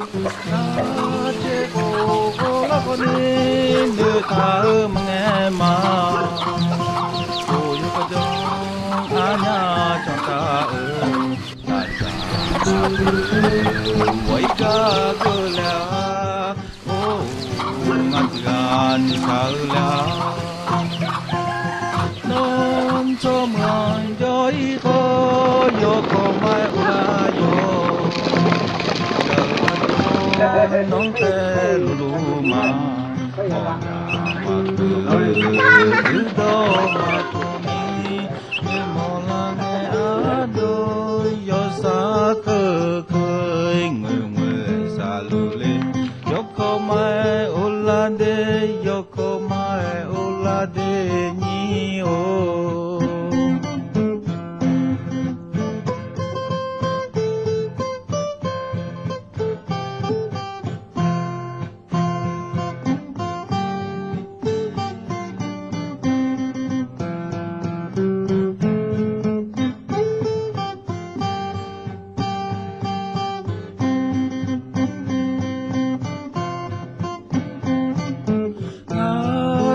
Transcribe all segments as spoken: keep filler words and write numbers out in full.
Aqjeq khof khawf lar khawf ni noeqtaq-eu maqngae ma. Khof yawkawv jawr arnyaf cantav-euq aqdzaq maqbui ghawq-ir gar geur laer-a. Or, ngar tiqghaq noeqshaq-eu laer-a. Nawr tsawrmyanr jawr-ir khawf, yawkawv ma-aer uvlar yawq. Gaq-eu ardov nawr tae luvluv ma. Awqjaq maqkeuv-eu uirdawq maqpov ni, noeqmawf lar ngae ardov yawsar keuv keuv-ir ngoeq ngoeq saqluf le. Yawkawv ma-aer uvlar de, yawkawv ma-aer uvlar de nyir-or.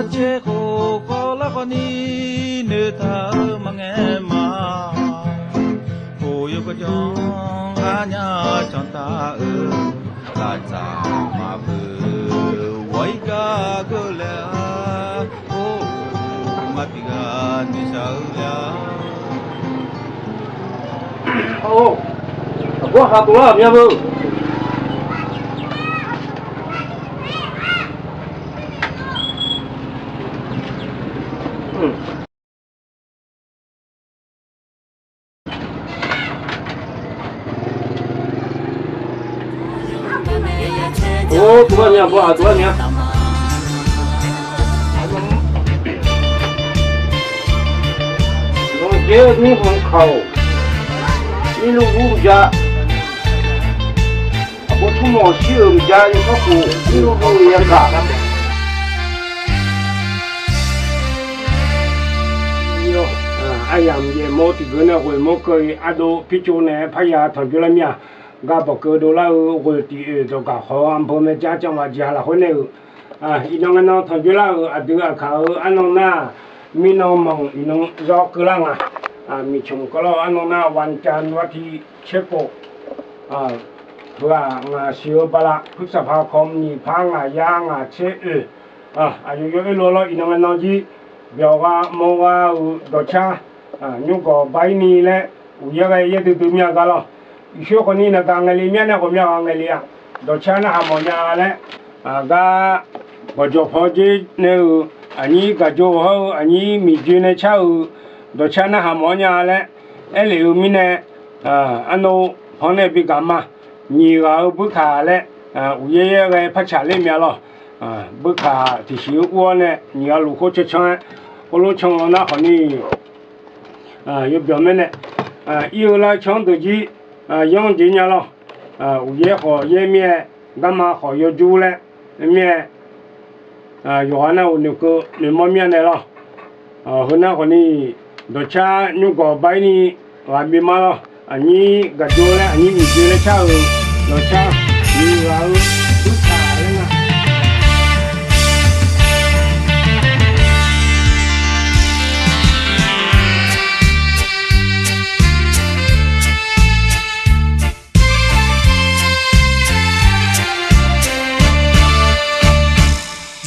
Aqjeq khof khawf lar khawf ni noeqtaq-eu maqngae ma. Khof yawkawv jawr arnyaf cantav-euq aqdzaq maqbui ghawq-ir gar geur laer-a. Or, ngar tiqghaq noeqshaq-eu laer-a. Aqbawr haq tov lar-euq mya beu. Or, tov lar mya, aqbawr haq tov lar mya. Zanqdzer-eu mirkhanq kaq-awq. Mirluf ur mqjav. Aqbawr tmr mawq shir-euq mqjav yawshawr khof mirluf ur-eu yagaq. Aryamq yaeq mawr tiqgeu nae ghoeq mawr keuv-i ardov pircov naeq-aer parya tanqjoe lar mir-a. Gar bawq keuv dovlar-eu ghoeq tiq oeq dawqgaq khawf-eu anbeu nae jar canvav jeq-a lafkhoer nae-euq, iqnan ngae nan tanqjoe lar-euq aqdui aqkaq-euq arnan nar, mirnan manq iqnan zawr keuvlar nga. Miqcmq kawvlawr arnan nar วันจันทร์ วันที่ tserkhof, heu-aq ngaq siq-eu bala พฤษภาคม nyiq par ngaq yar ngaq tser oeq. Aqyawf yawf oerlof lawr iqnan ngae nan jir byawq gha mawr gha-euq dawqcar, nymrgawq bairni laer uqyaer ghae yaer duidui mir-a gar lawr. Iqshoer khawfni naqgaq ngaeqle mir-a nae ghawqmya ghaq ngaeqle-a. Dawqcar narhaq mawf nya laer, gar gawqjawq paw dzer nae-euq aqnyir gaqjo hawr-eu aqnyir miqjoe nae car-euq dawqcar narhaq mawf-anr nya laer aerlef-eu mirnae, arnan panr nae bi gaq ma. Nyiq ghaq-eu buirkaq laer uqyaer yaer ghae parcaq ler mya lawr. Buirkaq tiqsiq-eu ur-awr nae nyiq ghaq luf khoer cancan-aer, khoerlof canlan nar khawfni yawbyawq maer nae, ir-eu lar canr deuq jir yanr jeq nya lawr. Uqyaer khawf yaer mir-aer, garma khawf yawjur laer mir-aer, yawqghaq nar-euq noeqkeuv noeqmawr mir-a nae lawr. Heu nar khawfni dawqcar nymrgawq bairni ghaq bi mar lawr. Aqnyir gaqjo laer aqnyir miqjoe laer car-euq dawqcar nyiq ghaq-eu uqtaq laer nga.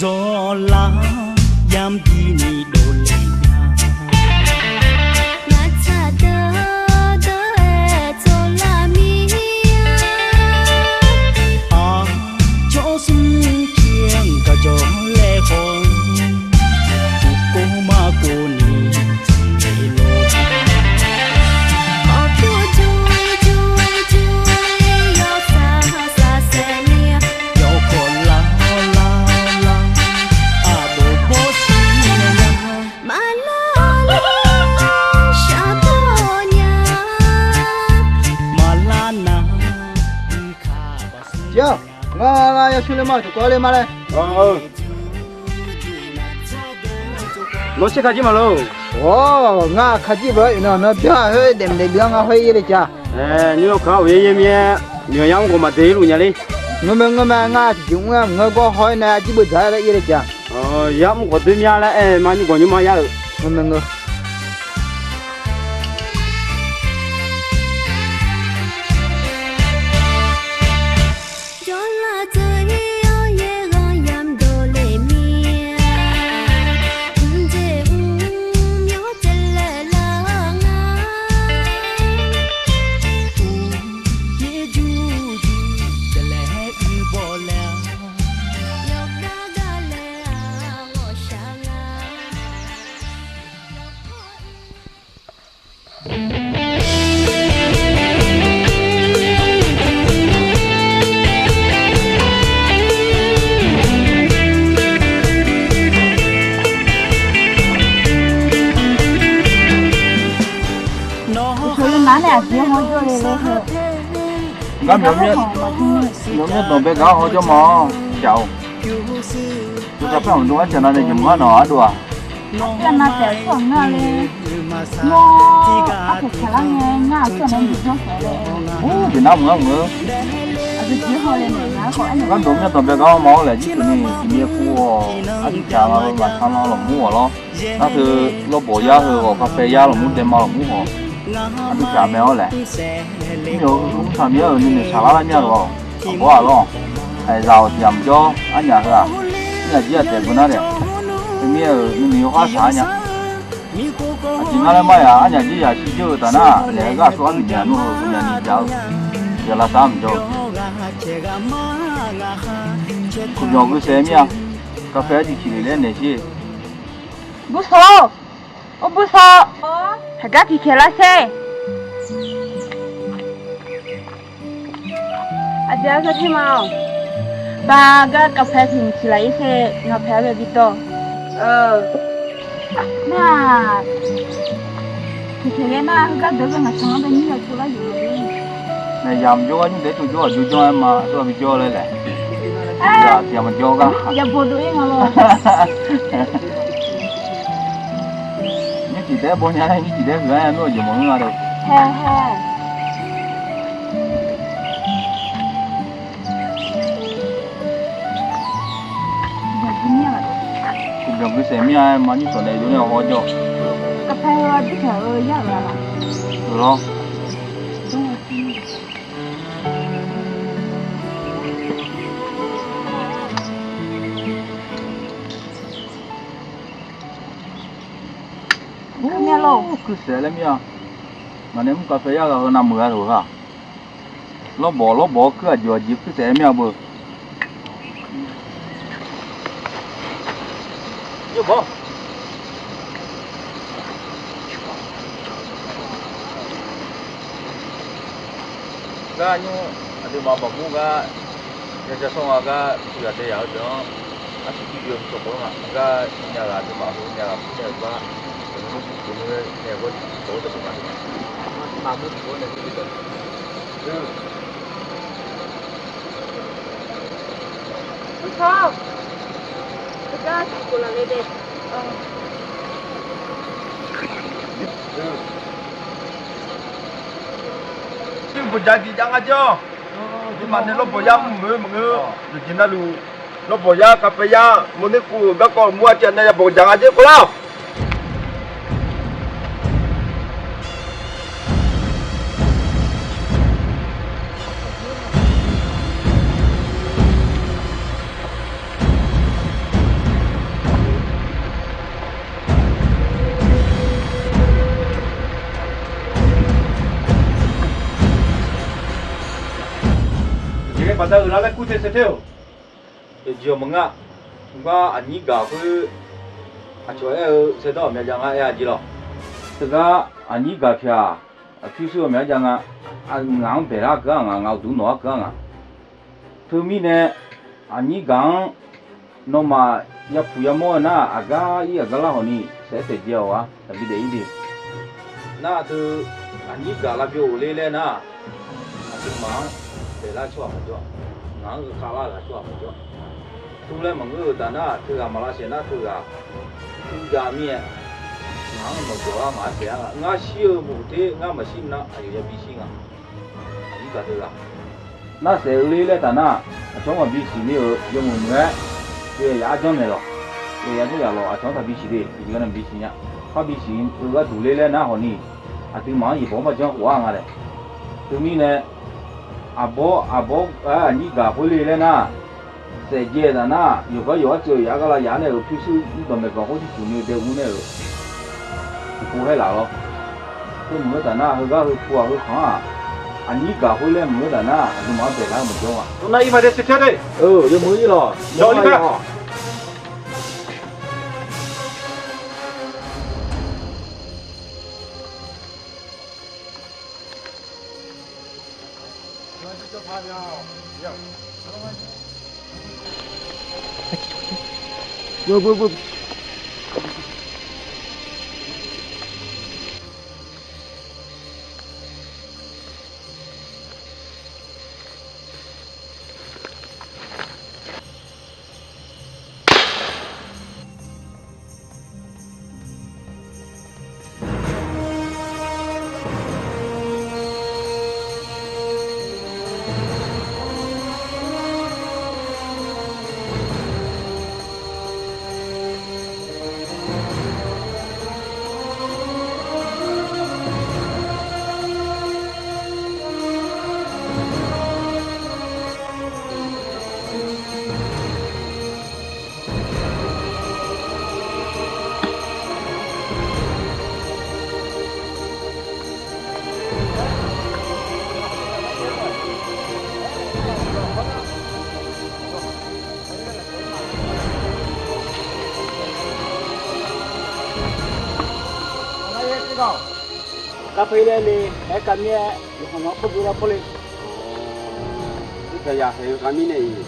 Zawrlar yamq bini dovle nya. Ngaq tsaq deuq deuq-aer tsawrlar mir-a. Aqcawq smr tiq-anr gaq jawq laer khawf, uqkov maqkov ni taqle lor. Aqpyawq jawr jawr jawr-aer yawsaq saqsaeq mir-a. Yawkawv lar lar lar, aqdof bawr shir nya. Maqlar lar shar dawr nya. Maqlar nar, uiq kaq baqsur nya. Ngar ngar yawshur le ma, tiqkawv le ma laer. Nawr shir kajir maqlor. Awr, ngar kajir baq-aer iqnan nan bya khoer daefmq daefbif-anr ngar khoer yaer le ja. Nymr yawkaq uqyaer yaer mir-aer, myawq yar mr ghawq maqde-ir luf nya le. Ngeur mae, ngeur mae, ngar tiqjeq mr-aer maqngeur, gawr haw-aer nae arjir beudzaq-aer laer ir le jeq-aq. Yamr khawf doer mya laer aer ma, nymrgawq nymrma yar-euq. Ngeur mae, ngeur. Uqcawq yawnav nae aqjeq hawjawr le laer heu. Ngar myawqmyawr danqbae gaq-anr hawjawr ma-awr, caf-awq. Yawkhav paer hawq dov-aer caf nav nae jeq mq-anr nawq ardov-aq. Aqcawq nav taef-aer tsawrhaq ngar le. Nawr arpoeq taqlar ngae ngar aqcawq nav-anr bijanr taef-a laer. Or, jeq nar mq-anr mq-eu. Aqjeq jeq haw le naeq nar khawf aernaeq. Ngar dawq myawr danqbae gaq-anr ma-awr laer jirtuq ni tiqmyaer kur-awr, arjir caf-a lawrma tanr-anr lawqmur ghawq lawr. Nar teu lawrbawq yar heu ghawq, kaqpae yar lawqmur daema lawqmur ghawq, ardov caf mae-awr laer. Mr-euq mr taq mir-aer-euq nuinoeq saqlar lar mir-a lawq. Aqbawr-aq lawr. Aqzaq-awq tiq yamq jawr arnyaf heu-aq, arnyaf jir-aq taef beu nar daef. Teumirnae-euq nuinoeq yawkhar saq-ar nya. Aqjeq ngar laer mar yaq, arnyaf jir yaq shir jir-eu taf nar, laeq-aer gar aqsur armiq myaq nmr-eu ghawqmyani jav-eu, tiq ghaq lavsav mqjawr-eu. Kuqbyanq gui saef mir-a. Kaqpae arjir ciq lef laer naeq shir. Bursawq-or, bursawq, haqgar tiq khaeq lar sher. Aqjeq-aer gar ter ma-awq. Ba gar kaqpae tiq mq ciq laf-ir sher, ngaqpae-aer bae bi dawr. Nar-aq, tiq khaeq ghae nar heugar deuq-eu ghae ngaqcawq-anr bae nyir ya tsov lar yuf-eu. Nae yamq jawr gar nymr daef tsov jawr-aq jawrjanr-aer ma, tsov-a bi jawr laer laeq. Yamq jawr gar yabawdov-ir nga lawr. Nymr tiq daef-aer baw nya laer, nymr tiq daef-aer huiq-ar nya nmr-eu jeq maqngeur nga deuq. Hae hae. Uqbyanq gui saef mir-a, ma nymr sawq nae dov nae haw jawr. Lawr. Kuir saef laer mir-a. Ngaq nae mr kaqpae yar ghaq heu navmeuq gha loq-a. Lawrbawq lawrbawq-awr kuir aqjeq aqjeq kuir saef-aer mir-a beu. Gar nymr aqduimaf baqmur gar, ya ja sawr nga gar, tiq ghaq dae yaq-eu deuq-anr, arsiq tiq yawmuiq cawq khawf-anr nga, gar nya ghaq aqduimaf heu nya ghaq kur nae-euq gar, aqduimaf mur tiqkawv nae, aqduimaf mur tiqkawv nae, Uqtawr, heugar tiqkhof laf le de. Tiq bawqjaq jeq jav nga jawr. Aqduimaf nae lawrbawq yar mr-eu maqngeur. Yawqjeq navluf, lawrbawq yar kaqpae yar mawrner kuv-euq garkawv mur-a tiq ghaq nae ya bawqjaq nga jawr khawf lar-awq. Jeq ghae baqda-euq lar laer kur te saer ter-euq. Yawqjeq-awq maqngeur. Gar aqnyir gaq khoer aqcawq aer-eu saerdawr ghawqmya jav nga aer-a jeq lawq. Teugar aqnyir gaq pyaq aqpyur shuir ghawqmya jav nga. Ngaq-anr baeqlar keuv-a ngaq, ngaq uqduq nawq-ar keuv-a ngaq. Teumirnae aqnyir gaq-anr nawmaf yapuq yamawr-eu nar, aqgar ir aqgar lar hawq ni saef-aer taef jae-awq-ar, taqbi daef-ir de. Nar teu aqnyir gaq lavbyov ghofler laer nar, aqduimaf-anr daeqlar tsawrhaq maqjawr, ngaq-anr khavlar-eu ghaq tsawrhaq maqjawr. Tov laer maqngeur-euq taf nar, teughaq maq lavsaef nar teughaq, tov jav mir-aer, ngaq-anr nawqjawq-ar ngaq-anr taef-ar nga. Ngar shir-eu muiq ter ngar maqshir nar, aqyawf yabi shir nga. Aqnyir gaq teughaq. Nar saef-eu ler laer taf nar, aqcawq-anr maqbi siqni-euq yawmuiq muiq-aer, yawqha yaf arjanr naeq lawq. Yawqha yaf tser yaf lawq, aqcawq-anr taqbi siq de, iqnan bi siq nya. Par bi siq-eu gharduq ler laer nar hawq ni, aqduimaf-anr yeqbawq-anr bar janr khof-ar nga laer. Teumirnae, aqbawr aqbawr-aer aqnyir gaq khoer le laer nar, saef jaev taf nar, yawqgar yawqgar tsuif-eu yaf-aer gar lar yaf-aer nae-euq pyurshuir mr dawq maeqganq khoer tiqcuq ni dae ur nae-euq tiqpov haer laf lawr. Khoer maqngeur taf nar, heugar heu pu-aq heu khanq-aq, aqnyir gaq khoer laer maqngeur taf nar, aqduimaf-anr baeqlar-eu maqjawr-a. Nar ir ma de, sir tae de. Yawmuiq ir lawq. Jawr li gar. Garpae laer le, aerkav mir-aer yawqha-anr pawr byov lar pawr le. Uqtaqzaq haeq-eu gar mirnae-iq,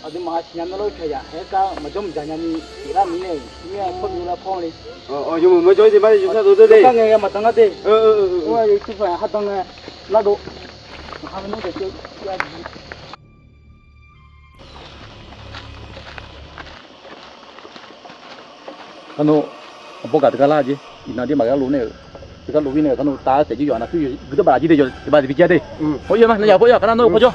aqduimaf-a siqnya mawrlar uqtaqzaq haeq-aer gar maqjawr maqdzaq nyani pyeuflar mirnae-iq, mir-aer pawr byov lar pawr le. Yawmuiq maqjawr-ir de, mar de yawshar dov de. Gar ngae ngae maqdan lar de. Oe, yawtuv paq-aer har dan ngae lardov. Maqha maqnmr daefceuv. Kar nawr, aqbawr gaq teugar lar jeq, iqnan dir maqgaq lof nae-euq, teugar lof-ir nae-euq kar nawr tav-aer taef jir yawq aqnav tuir guirdawr baf laf jir de, yawq tiq baf tiq bi jav de. Pawr-ir ma, nar yaq pawr-ir-aq, kar nar nawr pawr jawr.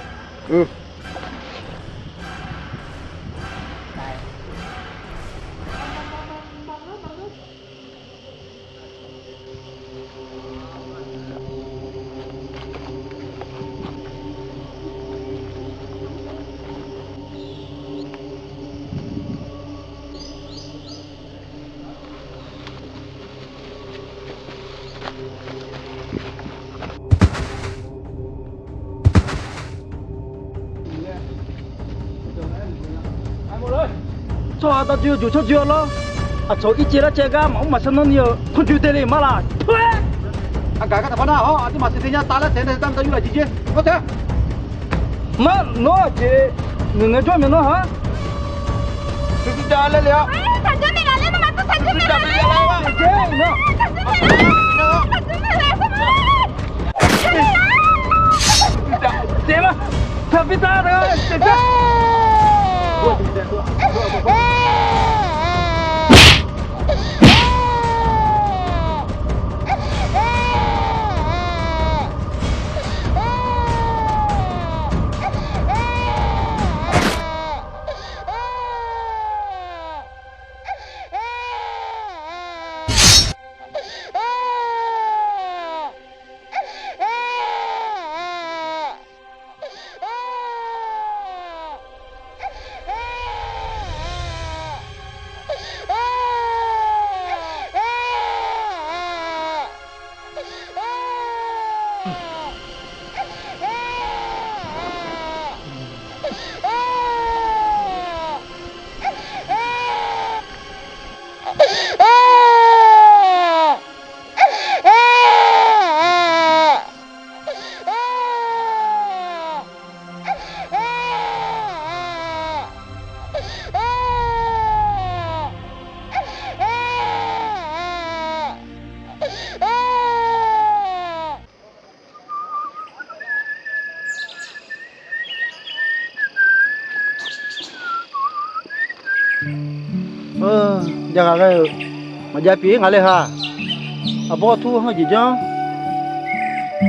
Tsawrhaq dav dzoer-eu jeq tsawrdzoer-a lawr. Aqcawq ircaev lar caev gar maqmr maqshar nanr ni-eu tanrjoe dae le ma laq. Aqgaf gar taqpar nar hawr, aqduimaf siqtae nya tav laer taef nae dar dar yur laf jir jer. Nawr tae. Mar nawr aqjeq noeqngae jawr maeq nawr ha. Taqjawr naeqlaf laer nawr maqtawr taqjawr naeqlaf laer. Taqbi tav-a. Jav ghaq ghae-euq maqjav pyeuf-ir ngaq le ha. Aqbawr tur hanr jeq janr.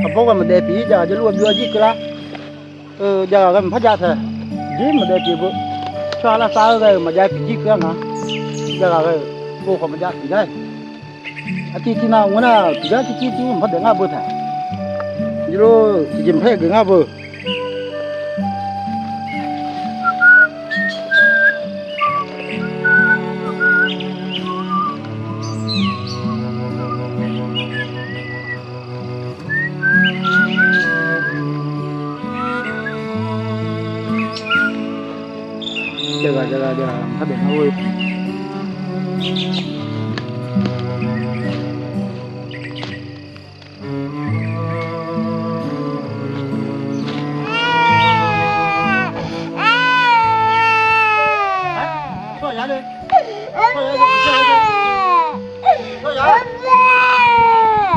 Aqbawr ghaq maqdaef pyeuf-ir, jav ghaq jav lur ghaq byov-a jir keuvlar. Jav ghaq ghae maqpar jav taeq, jir maqdaef pyeuf beu. Tsawrhaq lavsav-eu ghae-euq maqjav tiqjir keuv-a nga. Jav ghaq ghae-euq beu khawf maqjav tiqgar. Aqtiv tiv nav ngeur nar tiqgar tirtir tir maqpar daef ngar beu taeq. Jir lof tiqjeq maqpar yageuf ngar beu.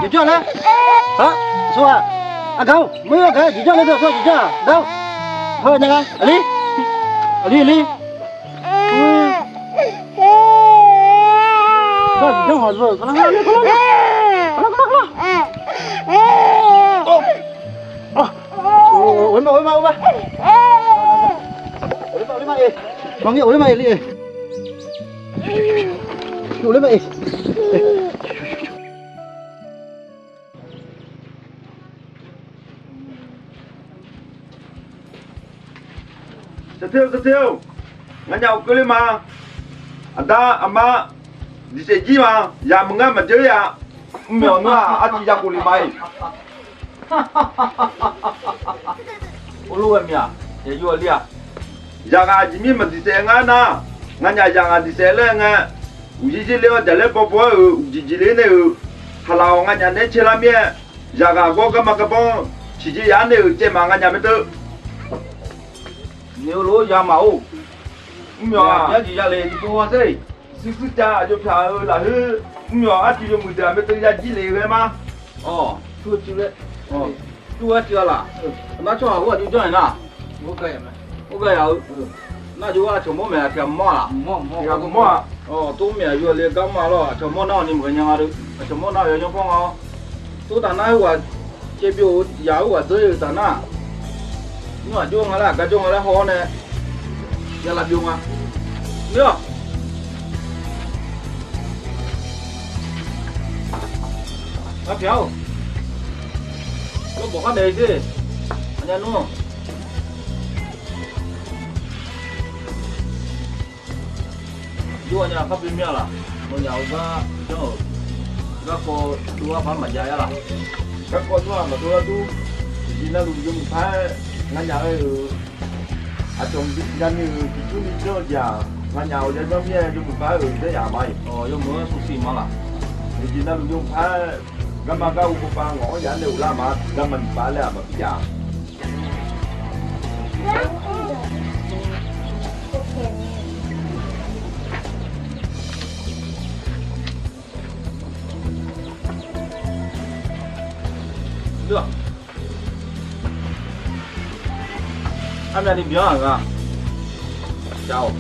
Jeqjawr laer, aqgaq-or, meuq-eu aqgaq jeqjawr laer deuq, jeqjawr-aq gar-or, heu nya nga, aqli, aqli aqli. Jeqjawr hawq-eu, aqli, aqli. Oe ma, oe ma, oe ma. Maqngeur, oe ma, oe ma, li. Oe ma, e. Saqter-eu, saqter-eu, nganyaf ghofkeuv le ma. Aqda aqma diqsaef jir ma. Yamq ngar maqdzeur-a. Mrmyawq nmr-aq artiv ya khof le ma-iq. Urlof ghae myav, yaqyur-a li-aq. Zaqghaq aqjeq mir maqdiqsaef ngar nar, nganyaf zaqghaq diqsaef laer ngae, uqjir jir ler-awr jaqlaer bawbaw-aer-euq uqjeq jeq ler nae-euq, taqlaq-awq nganyaf naeq-aer caelar mir-aer, zaqghaq gawr garma garbanr tiqjeq yaf-anr nae-euq caev maq nganyaf maerteuv. Noeq-eu lof-aer ya maq-or. Mrmyawq-aq, ya jeq ya le tiqpov ha sher. Shuir shuir cav aqjox pyaq-eu lafkhoer, mrmyawq artiv yawmuiq deuq-aq maerteuv ya jir le ghae ma. Awq, tur-eu cuiv laer, tur-aer cuiv-a laq. Nar tsawrhaq ghaq aqjox janr-aeq nar, ur gaq yaf-eu. Nar aqjox aqcawq mawr maeq aqtiq ghaq mawr-a laq. Aqtiq ghaq mawr-a. Awq, tov maeq aqjox le gar mawr-a lawr. Aqcawq mawr nar-awq ni maqghae nya nga deuq. Aqcawq mawr nar-awq yawnyawr pawr nga-awr. Tov taf nar heughaq caev byov-euq yaq heughaq dzeur-eu taf nar, nymr aqjox nga laer aqgar jawr nga laer haw-awr nae, ya lav byov nga. Ler-awq. Arpyaq-or, yawbawq khar daef-eu sher. Aqnyaf nmr. Yawqha nya khar bi mir-a laq. Nawnyaf-euq gar janr-euq garkawv dov-ar par maqjav-a laq. Garkawv nmr-aq maqdov-ar dur. Tiqjeq navluf yawmuiq par-aer nganyaf-aer-euq aqcawq bi tiqjav ni-euq tiqcur ni janr-eu jeq-aq, nganyaf-awq yajanr mir-aer yawmuiq par-aer-euq janr yaf ma-iq. Awq, yawmuiq-anr smrsiq ma laq. Tiqjeq navluf yawmuiq par-aer garma gar ghov bawbav ngawq-anr yaf-anr nae ghoflar ma. Garma nyiq pav laer-aq maqbi jav-a. Armyavni byan-aq nga. Jav-awq.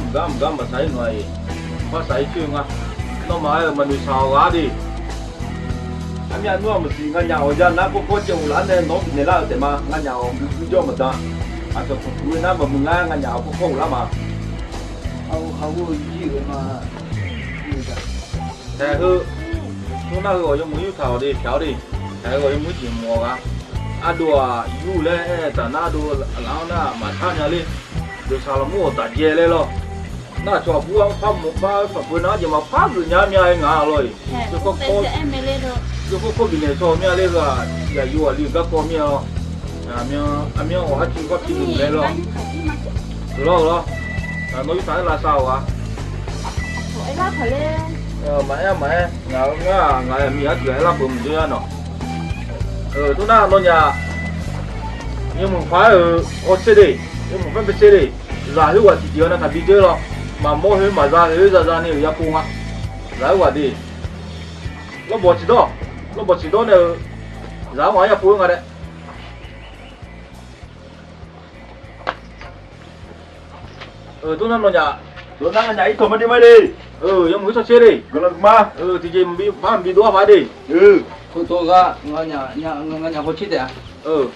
Mqgar mqgar maqsaq-ir nga-iq, mqpar saq-ir coer nga. Nawmaf-aer-euq maqnoeq shaq-awq ghaq de. Armyav nmr-aq maqsiq, nganyaf-awq ya nar kawrkawr caev ghoflar nae nawq-anr bifnaeq lar-euq taef ma. Nganyaf-awq guiqguir jawr maqdan. Aqcawq kuqkuq-eu nar maqmuiq ngar nganyaf-awq kawrkawr ghoflar ma. Taef heu, tov nar heu-awq yawmuiq yurtaq-awq de pyaq-awr de. Taef heu-awq yawmuiq jeq mq-awq ghaq. Ardov-aq yur laer aer-eu taf nar ardov laf-anr nar maqtar nya ler. Dawqshaq lafmur-awq taf jae laer lawr. Nar aqcawq aqbur-anr par mq par paq beu nar jeq maqpar geuf nya myav-aer ngaq lawr-iq. Yawkawr kawr bifnaeq caw myav ler heu-aq, yaqyo aqli-euq garkawv mir-a lawr. Aqmyan aqmyan-awq arcuiv garcuiv nmr laer lawr. Lawr lawr. Nawr yurtaq-aer lavsav-awq ghaq. Maqaer maqaer, ngaq-euq ngar-aq ngaq-euq aqmyan arcuiv-aer lar peuq mq doer-a nawq. Tov nar nawnyaf yawmuiq paq-aer-euq hawsher de, yawmuiq par baeser de. Zaq khoerghaq tiqjeq-awr nar taqbi doer lawr. Maqmawr khoer maqza khoer zaza ni-euq yapov nga. Zaq khoerghaq de. Lawrbawq ciqdawr, lawrbawq ciqdawr nae-eu zaq khoerghaq-anr yapov-aer nga daef. Tov nar nawnyaf, tov nar nawnyaf irkanq mar de mar de. Eu, yawmuiq-eu tsawrtser de. Guiqlanq ma. Eu, tiqjeq maqbi par maqbi dov-ar paq de. Eu, khof tov ghaq, nganyaf khof tser taef-a. Eu.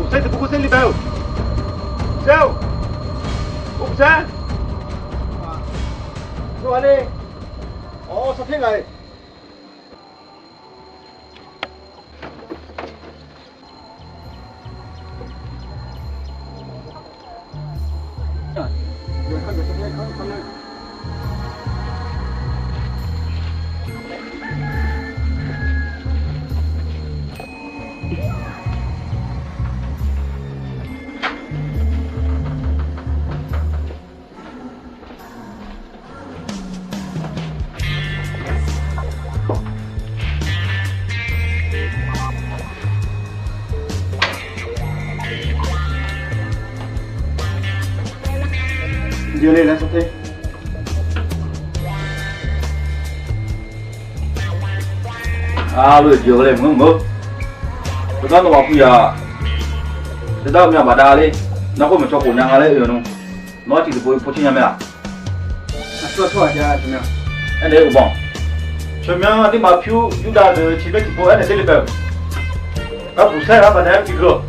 Uqsaer tiqpov kov saer li bae-eu. Uqsaer-or. Uqsaer. Awr, sarter ngaq-iq. Jeuqle laer sarter. Arlof jeq-eu laer meuq-anr meuq-eu. Teugar nawmaf puqyaq, teugar myav bafdav ler, narkhawr maeqcaw khof nya nga laer oe-eu nmr. Nawr tiqdui pov pov caer nya mae-aq. Aqsur aqsur aqja-a teumirnae. Aernaeq-aer uqbanq. Tsawrmyanr aqdirmaf pyur Yurdav deuq tiqbyaer tiqpov aernaeq der le bae-euq. Gar buq saer ghaq baqdanae-aer bi geur-awq.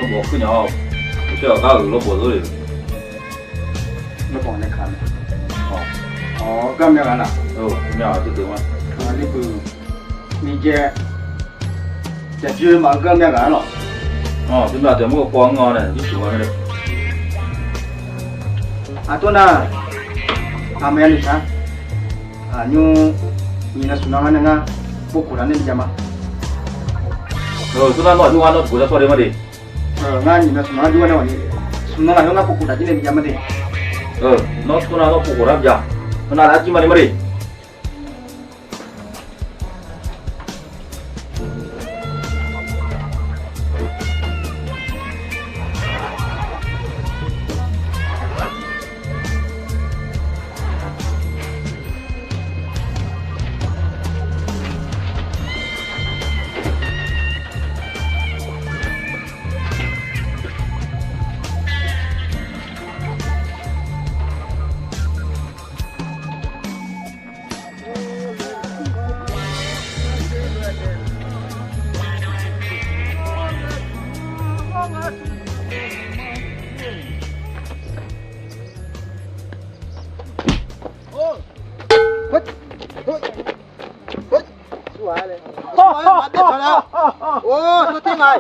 Lawrbawq keuv nya-awr, uqshoer aqgar-euq lawrbawq zeur le. Lawrbawq nae kaq mae. Awq, gar myav ghaq laf. Myav ghaq duidui ma. Aqli buq Miqjaeq, jaqbyoe maf-eu gar myav ghaq-ar lawq. Teumirnae aqdui mur-eu paw-anr nga nae yursuq nga mae. Aqtov nar, aqmaf ya noeqshaq-a. Aqnymr nyiq nae smq nan ngar nae ngar povkhof taf nae bijav ma. Tov nar nawr aqnymr ngar nawr tiqkhof jar tsawr de ma de. Ngar nyiq nae smq nan ngar jov-aer nae ghawqni, smq nan lafkhoer ngar povkhof taf jir nae bijav ma de. Nawr tov nar nawr povkhof nar bijav. Tov nar laf-aer jir ma de ma de. Maq daef taq nar. Or, sawr ter nga.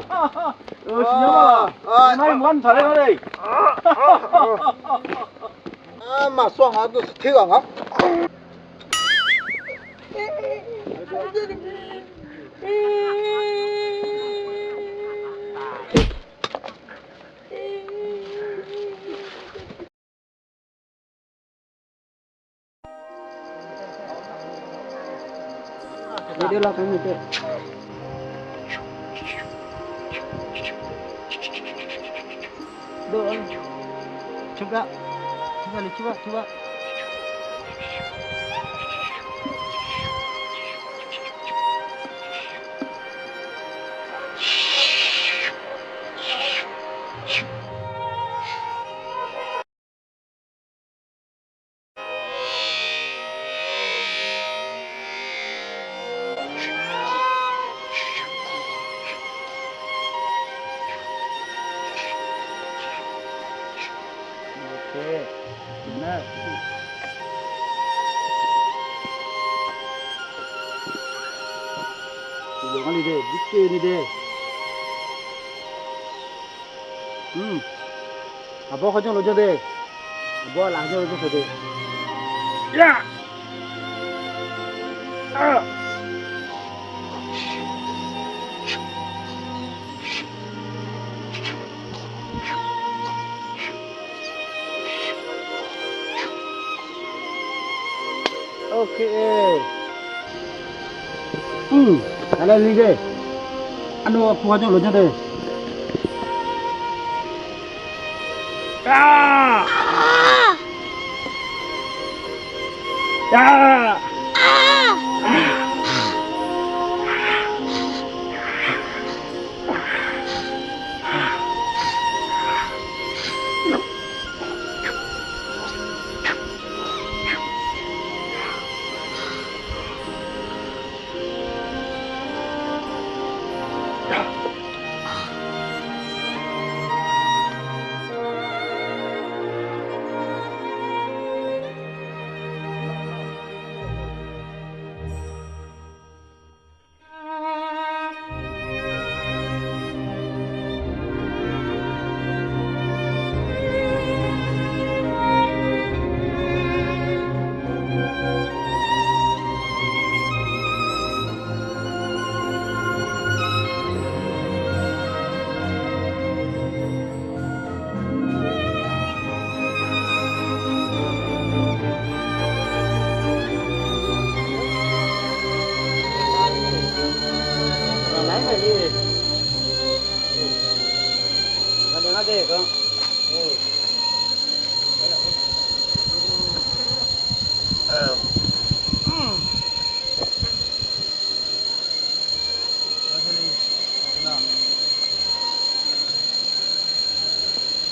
Siqnya ma. Nar maqgar mqtaq ler nar le. Maqsawr nga, dov sawr ter ghaq nga. Yawqghaq li de, bikeni de. Aqbawr kharjanr lof janr de. Aqbawr laf janr lof janr taq de. Aqlaer li de. Arnav pu kharjanr lof janr de.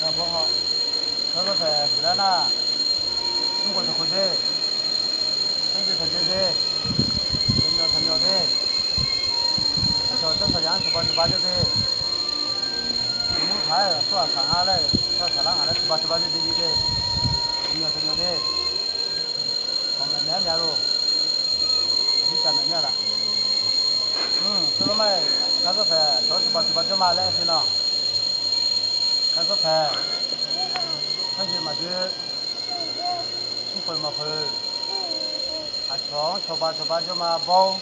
Aqbawr haw, kar zawr taeq huiqlar nar, mrkhof taqkhof de, sanrjoe taqjoe de, taqmyawf taqmyawf de, aqcawq tsawrhaqzaq-anr tiqpav tiqpav jawr de, mrtaq-aer aqsur aqkaq nga laer, tsawrhaqzaq lar ngaq laer tiqpav tiqpav jawr de, taqmyawf taqmyawf de, kawqmaeq maeq-aer myaq lor, mirtsaq maeq mir-a laf. Mr, tsawrlof mar-aer, kar zawr taeq aqcawq-anr tiqpav tiqpav jawr ma laer aer te nan. Kar zawr taeq, sanrjoe maqjoe, mrkhoeq maqkhoeq, aqcawq-anr cawba cawba jawr ma bawr.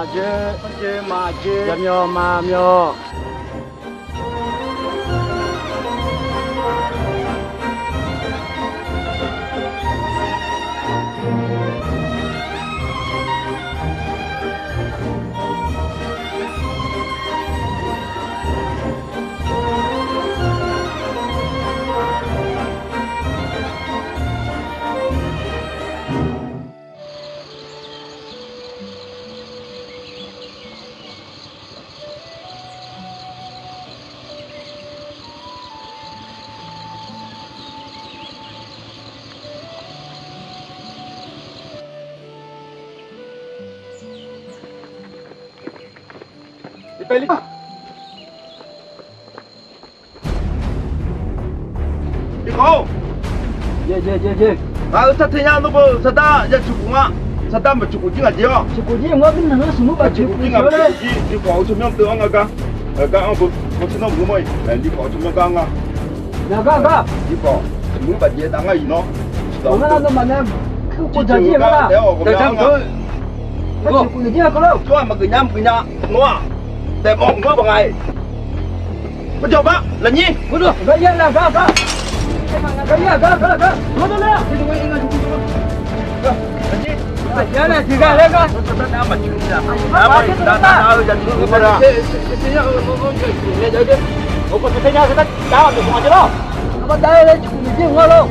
Maqjeq, maqjeq, maqjeq. Yamyawf maqmyawf. Iqkawq-or, ngaq-euq sar te nya nawr beu sardar ya ciqkhof nga. Sardar maqciqkhof jir ngaq jeq-awr. Ciqkhof jir mawr mirnan-anr smq mur baf ciqkhof jir ngaq, ciqkhof jir. Iqkawq-euq tsawrmyanr deuv-anr nga gar. Gar-anr beu, mawr tsawrmyanr beu mawr-iq, iqkawq-euq tsawrmyanr gar-anr nga. Naqgar gar. Iqkawq, smq mur baf jeq nav ngar-iq nawr. Nawmaf nae, tiqjeq-eu gar taef-awr ghawqmya-anr nga. Ciqkhof jir-a keuv lor. Tsawrhaq maqgeuf nya maqgeuf nya nawr-aq, taef mawf mr baq nga-iq. Maqjawr bar lafnyir. Gar-ir-a gar gar. Gar-ir-a gar gar gar. Lafnyir. Tiqghaq laer gar. Aqbadav laer ciqkhof Miqyaer-anr lor.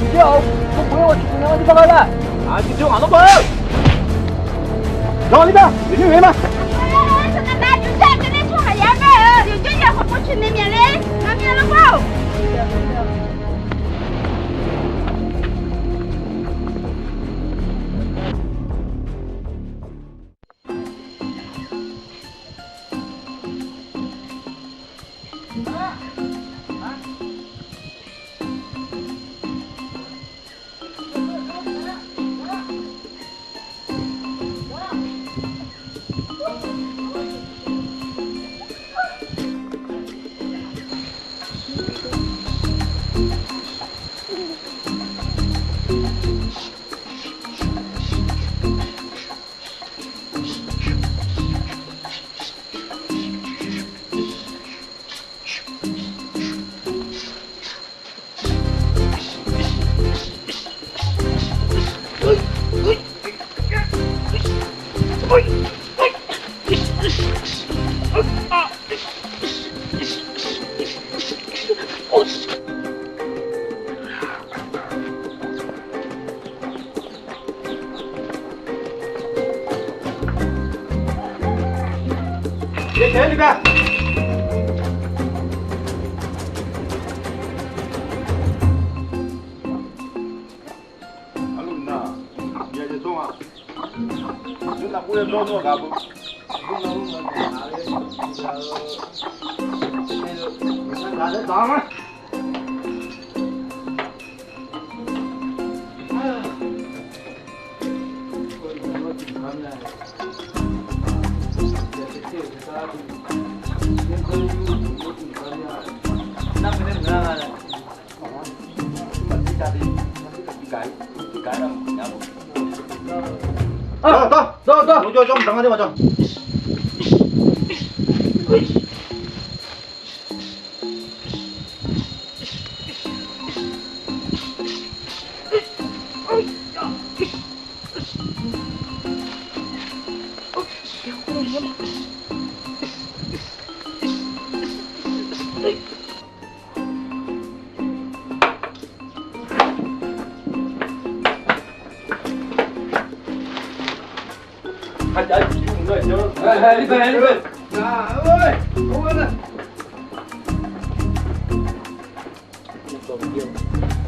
Miqyaer-awq, tawrkhof-aer ghawq ciqkhof nya-anr jir bar gar lar. Aqjeq jawr ngaq nawr beu. Dawq-ir nar, yawqnyir ghae ma. Saqdaq, yawqjeq aqjeq nae tsawrhaq yar mae-eu, yawqjeq yawqha pov ciqnaeq myaq le. Ngaq myav lar bor.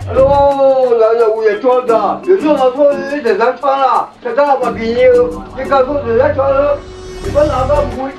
Alo, lafyaf uqyaf cawv daq, yawqjawr lafsawr-eu daefzar par laf, saqdaq maqbi nyir-eu, tiqkaq sawr daefzar cawv-eu, tiqpar laf gar bui.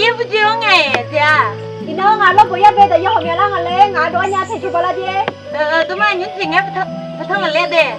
Ur jeq-anr ngae taef-a. Iqnan ngaq lawrbof yar bae dawq yar hawq myav lar nga laer ngaq-anr dov-ar nya tae jawrbaw lar jer. Dawqma nymr jeq ngae, patanq ngaq laer dae.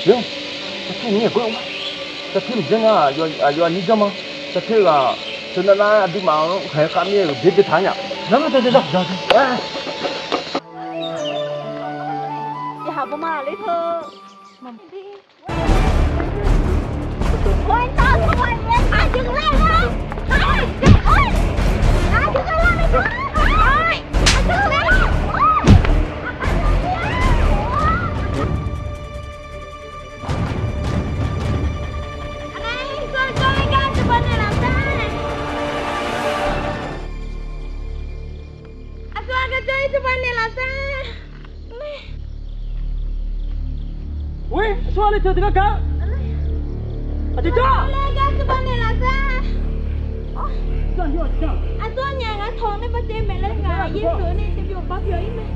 Yawr, sartir mir-aq gawr ma. Sartir mqjanr nar, aqyawf aqnyir janr ma. Sartir ghaq teunav nar aqduimaf-anr khaeq-aer khav mir-aer-euq byaerdzae taq-aer nya. Nar ma da da da. Ui, aqsur-a, le teu teugar gar. Aqjeq jawr. Aqsur nya ngar tawq nae baqdev maeq laer ngaq Yeqsur nae teubyov barbyaw ir mae.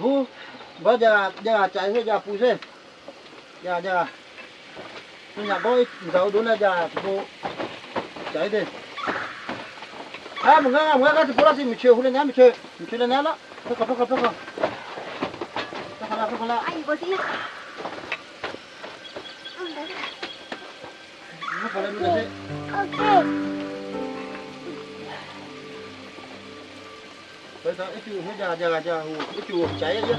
Bur, bawr jav, jav ghaq tsaf-ir her jav puq sher. Jav, jav ghaq. Nymr nyaf bawr-ir dzaq-eu dov nar jav tiqpov tsaf-ir de. Aer, maqngeur nga, maqngeur ngar tiqpov lar siq, miqcoeq hu le nae, miqcoeq, miqcoeq le nae lar. Paer kawq, paer kawq, paer kawq. Paer kawq lar, paer kawq lar. Ircuf khoer jav, jav ghaq jav, ircuf tsaf-ir-a.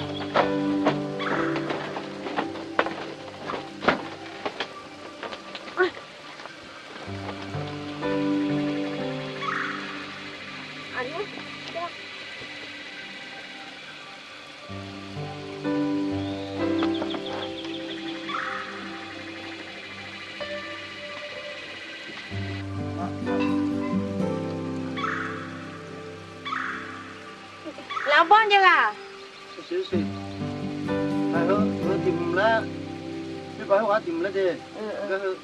Lafbawr jaev ghaq. Siq siq. Aqheu, heu tiq mq laer, pirbav heughaq tiq mq laer de. Gar heu,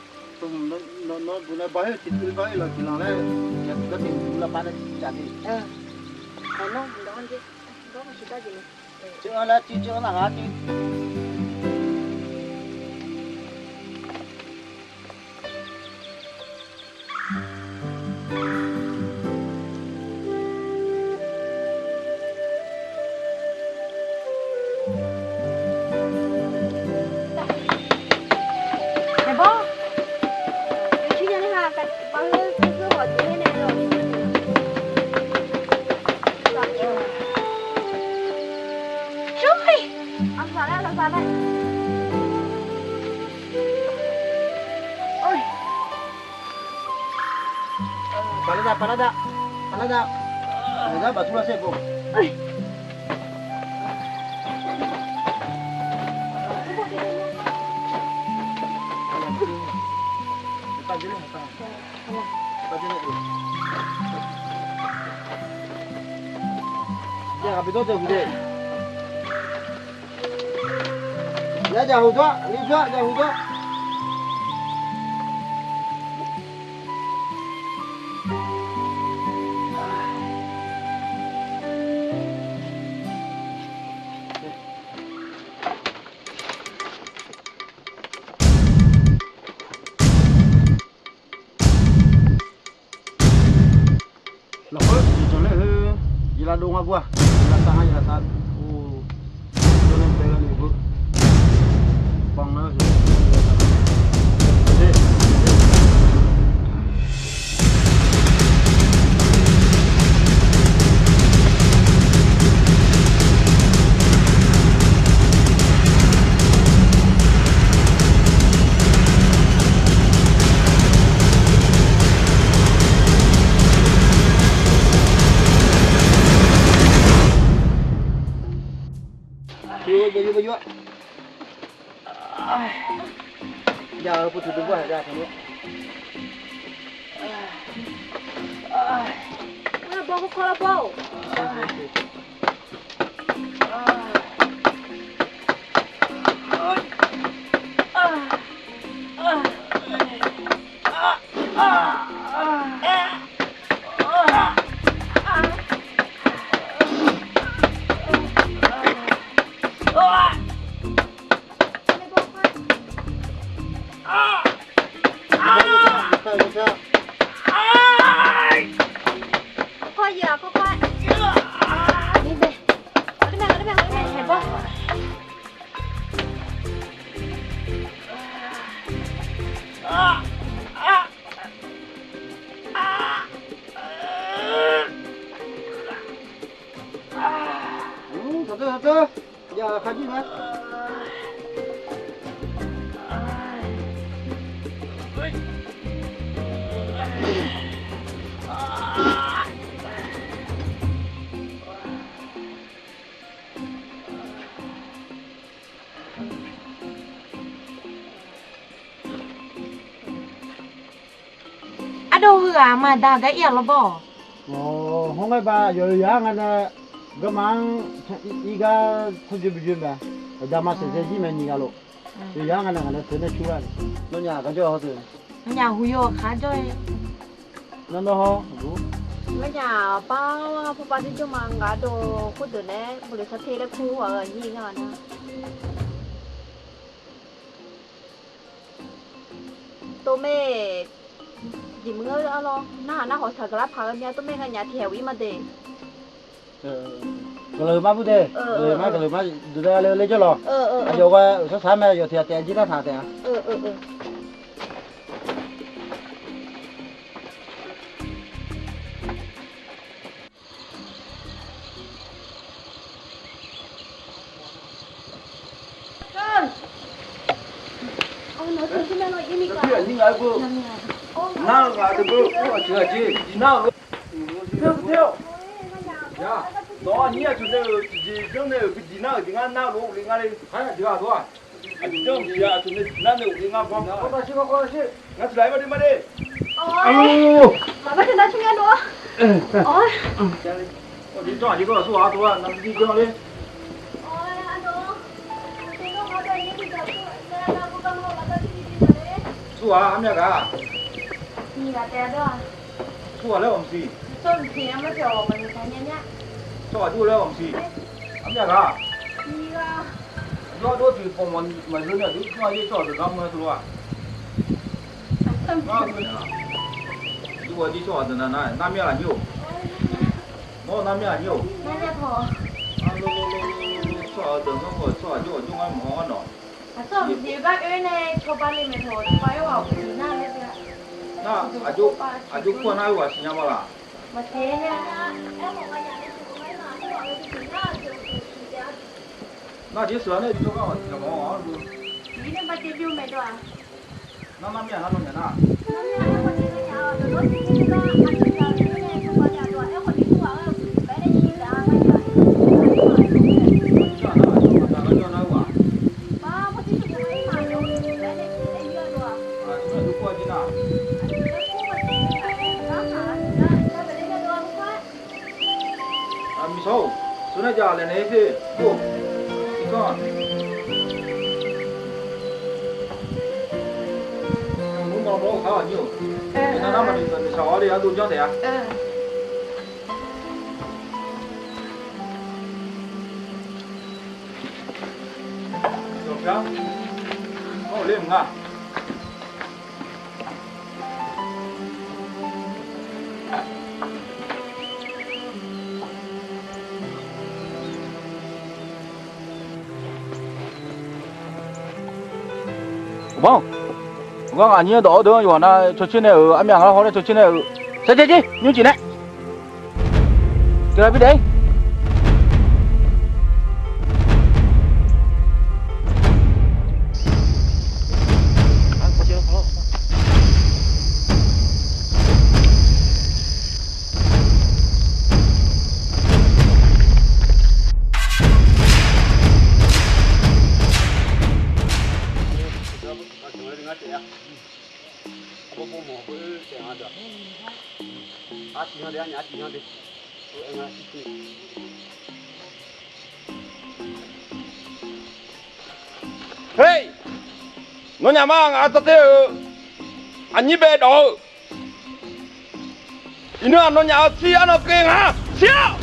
nawr buq nae bav heu tiq teuv bav heu laf tiq lanq laer, tiq gar tiq mq lavpar nae jaq de. Teuv-anr laer tiq, teuv-anr laf ghaq tiq. Oi. Pav lar da, pav lar da, pav lar da. Aqgar baqtur lar saer bo. Aqgar bidawr deuq huq de. Yar jaq huq dawr, li jawr jaq huq dawr. Lafkhoer tiqjanq laer heu, yeqlav dov nga bur-aq, yeqlav taf nga, yeqlav taf. Or, jawrnae bae gha le beu. Banq nar heu. Yawr, yawr, yawr. Yawr, yawr, yawr. Ardov, heughaq maqda gar ir-aq lawrbawr-awq. Awq, hawr ngae ba, yawqha-anr nga nae garma-anr irgar tsawrjoe bijoe mae. Aqda ma saeqzae jir mae nyiq ghaq lof. Yawqha-anr nga nae ngaq nae teu nae cur lar-a. Nawnyaf gar jawr-eu hawr teu. Nawnyaf huiq-eu khaq jawr-e. Nawr nawr hawr. Nawnyaf bar pawba jir jawr ma, ngaq dov khoerdeuq nae bawleq sar te laer kur-aq-eu aqnyir ngar-a nar. Tov mae, jeq meuq-anr arlawr narhaq narhaq taq gaqlar paq-eu mya tov mae, nganyaf tiqhaeq uq ir ma de. Gaqleuq mar bur de. Gaqleuq mar, gaqleuq mar duq da le le jawr lawq. Aqyawf ghae-eu sar sar mae, yawf tiq ghaq taef jir nar taq taef-a. Nawq-anr aqnyir aqcawq nae-euq tiqjeq janr nae-euq bi diq nar-euq jeq ngar nar lof-aer ghofle ngar le. Aqjeq janr-eu tiqjeq aqcawq nae diq nar nae ghofle ngar gawr. Ngar tiq laf-aer ma de ma de. Aqjeq janr aqjeq dawr aqsur-a tov-a navmaqjir janr le. Aqsur-aq armyav gaq. Aqsur-aq laer-awq maqsiq. Tsawrhaq jov laer-awq maqsiq. Armyav gaq. Aqjox ardov tiqpawf maqzeur nae aqjox tsawrhaq jov tsawrhaq deuq gar mr-aer teulof-aq. Aqjox-aq jir tsawrhaq deuq nav nar-aq narmyav ghaq nyir-oq. Nawr narmyav ghaq nyir-oq. Tsawrhaq-euq deuq-anr khawf tsawrhaq jov aqjox ngar maqhaw ngar nawq. Nar aqjox aqjox kur-a nar oe ghaq siqnya ma laq. Nar jeq sheuq-a nae jawrgar-aq tiqghaq mawf-anr lu. Nar narmyav nar nawnyaf nar. Miqshawr-or, teunae jav laeqnaeq-aer te-or, tiqkanr-aq. Nmr ma mawr-eu khar ghaq nyir-euq. Iqnan nar maqnoeq shaq-awr le ardov janr taef-a. Yawqpyar, nawr-euq ler mq nga. Uqbanr, uqgar aqnyir dawq-awr deuq-anr yawqghaq nar cawtser nae-euq armyav ngar hawr nae cawtser nae-euq sarjaev jir nymrcif nae. Teughaq bi daef-ir. Her, nawnyaf ma ngaq-anr tawv ter-euq aqnyir bae dawq-eu. Iqnan-aq nawnyaf-euq tsir arnan keuv nga, shir-awq.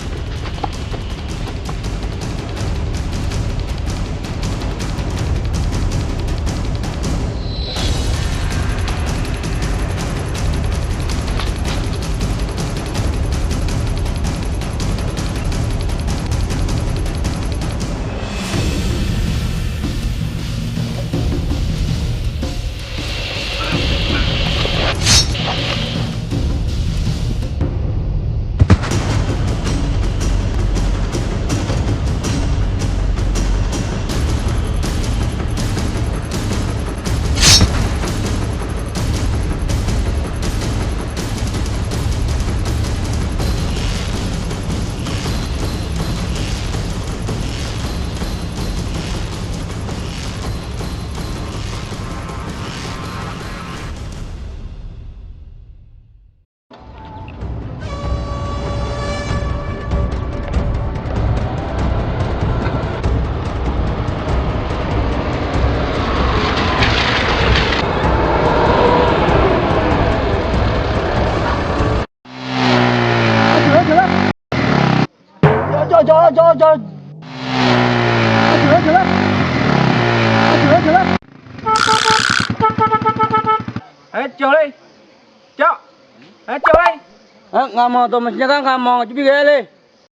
Aer, ngaq manq dawq maqsiq nya gar ngaq manq jir bi ghae le.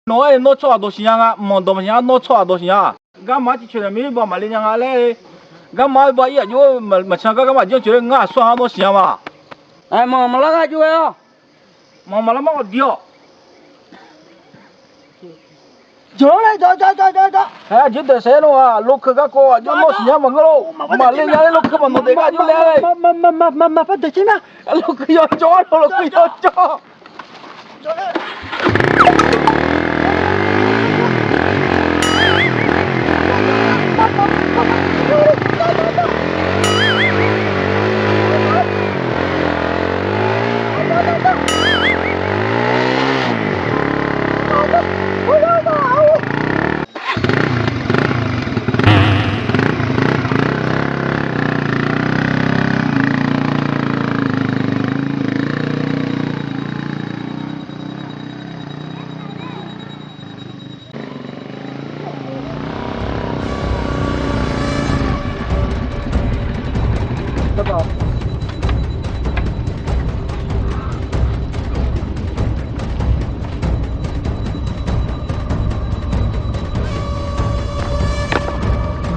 Nawr-aer nawr tsawrhaq dawq siqnya nga, manq dawq maqsiq nya, nawr tsawrhaq dawq siqnya. Garma-anr ciqcoeq naeq mir ba maqle nya nga laer, garma-anr ba ir aqjox maqcan gar garma jir-anr coeq-aer ngar aqsur-anr nawr siqnya ma. Aer, manq maqlar ngar jir ghae-awr. Manq maqlar mar ghawqdi-awq. Jawr laer jawr jawr jawr jawr. Aer, aqjeq daeq saef-aer nawr-aq, lokeu garkawv aqjox nawr siqnya maqngeur lor. Maqle nya laer lokeu maqnawq daef gar aqjox laer. Maqpar daeq caer nar. Lokeu yawjawr-awr, lokeu yawjawr.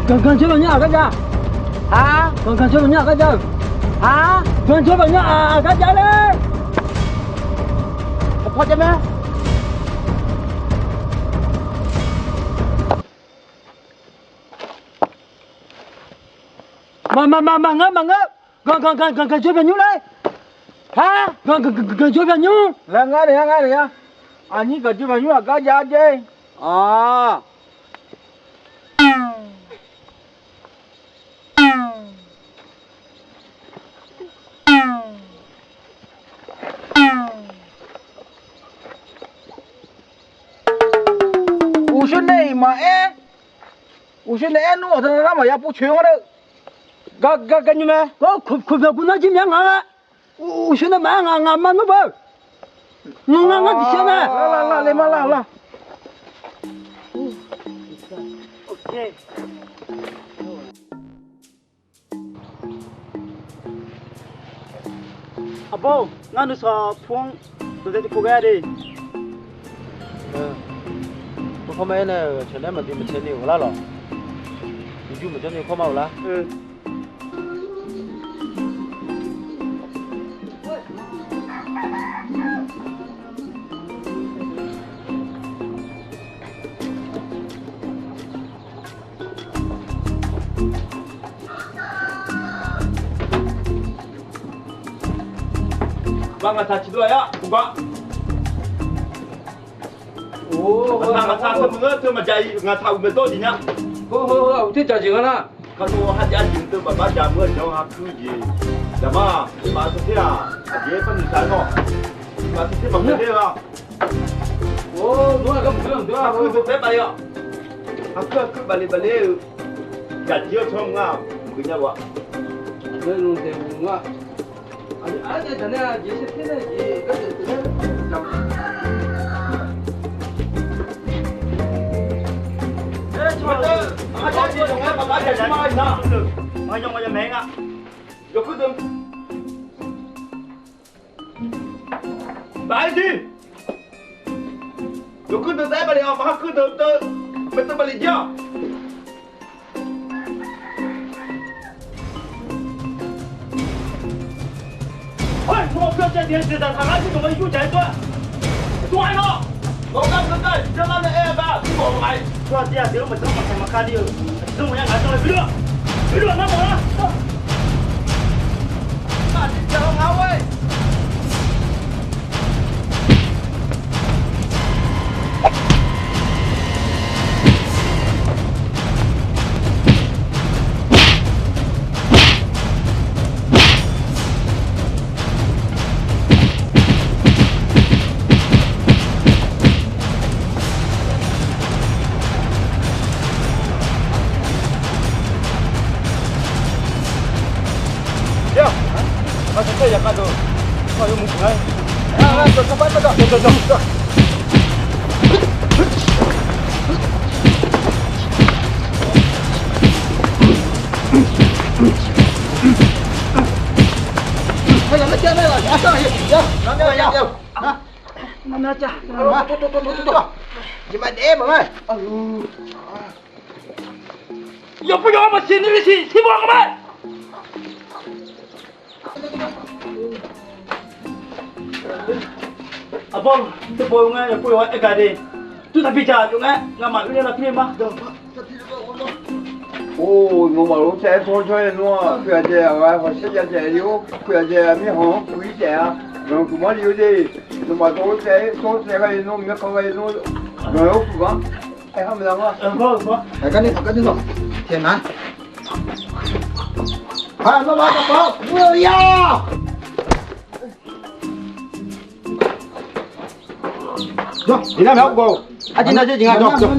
Ganq, ganq jawr maqnymr aqgar jav. Ha? Ganq, ganq jawr maqnymr aqgar jav-euq. Ha? Ganq jawr maqnymr aqgar jav ler. Aqpaw jav mae. Maq, maq, maq, maqngeur, maqngeur. Ganq, ganq, ganq, ganq, ganq jawr maqnymr ler. Ha? Ganq, ganq, ganq, ganq jawr maqnymr. Laer ngar naeq-a, ngar naeq-a. Aqnyir ganq jawr maqnymr aqgar jav jaer. Aq. Uqshoe nae-iq maqaer. Uqshoe nae aer nmr-awq teu nar maqya pov coeq-anr nar. Gar, gar, gar nymr mae. Khoeq, khoeq, khoeq byaq guv nar jir myav ngaq-a. Uqshoe nae maqaer ngaq, ngaq ma nmr beu. Ngaq, ngaq, ngar tiqsiq mae. Lar, lar, lar, le ma lar, lar. Aqbawr, ngar nuisawq pu-anr dawqdae tiqpov ghae de. Pu kawr ma-aer nae-euq cawq naeq-aer maqdui maqtsaev ni-euq ghawqlar lawq. Uqjur maqjawr ni kawr ma-euq lar. Bar ngaq taq tiqdov-a yar uqgar. Ngaq taq, ngaq taq teu maqngeur teu maqjaq-iq ngaq taq uqmaeq dawr jeq nya. Heu, heu, heu, uqter jaq jeq nga nar. Kardov har jav jeq teu baqbar jaq meuq-a jeq-anr hakuir jeq. Jaqmar, iqbax teu ter-aq, aqjeq par noeqtaq-aer nawr. Iqbax teu ter maqngeur ler-a. Hakuir teu taef-aer baf le-awq. Hakuir, hakuir baf le, baf le-eu. Jaqjir-awr tsawrmr ngar maqgeu nya lof-a. Baf-aer jir. Yawkuir deuq taef-aer baf le-awq, maqha kuir deuq teu, maeqteu baf le jir-awq. Khoer, nawq-euq pyawr caev tiq deuq taq taq ngar jir deuq-anr yur jaq-aer dawr-a. Dawr-aer nawr. Nawq-euq gar meuq gar-iq janr lar nae aer-eu gar tiq mawf-eu ma-iq. Tsawrhaq tiq ghaq deuq-anr maqjanr maqtaeq maqka ni-euq. Aqjeq zanr mawf-aer ngaq janr-eu bi dawr. Bi dawr nar mawf lar. Yawpuv yawq-anr maqsiq ni bi siq, siq mawf-a mae. Aqbawr, teubaw-eu ngae yawpuv yawq-anr aer gaq de. Tur taq bi jaq yawf ngae, ngamaf oer ler lavpir le ma. Or, nawmaf lof-aer taef-aer tawr jawr-aer nmr-aq, puiq-aq daeq-aq, hawq shaer jav daeq-ir-or, puiq-aq daeq-aq, mirkhanq-anr puiq-ir taef-a. Nawq-euq guiqmanr li-eu de, nawmaf tawr-aer taef-aer tawr taef ghae nmr, mirkhanq ghae nmr, nawq-euq puiq-anr aer khanr maqza ma. Aqgar ni, aqgar ni nawq taeq nar. Aq, nawmaf taqpar-awr mr-eu ya. Jawr, iqnan maeq-awr gawq-awq. Arjir nar jir jeq nga jawr.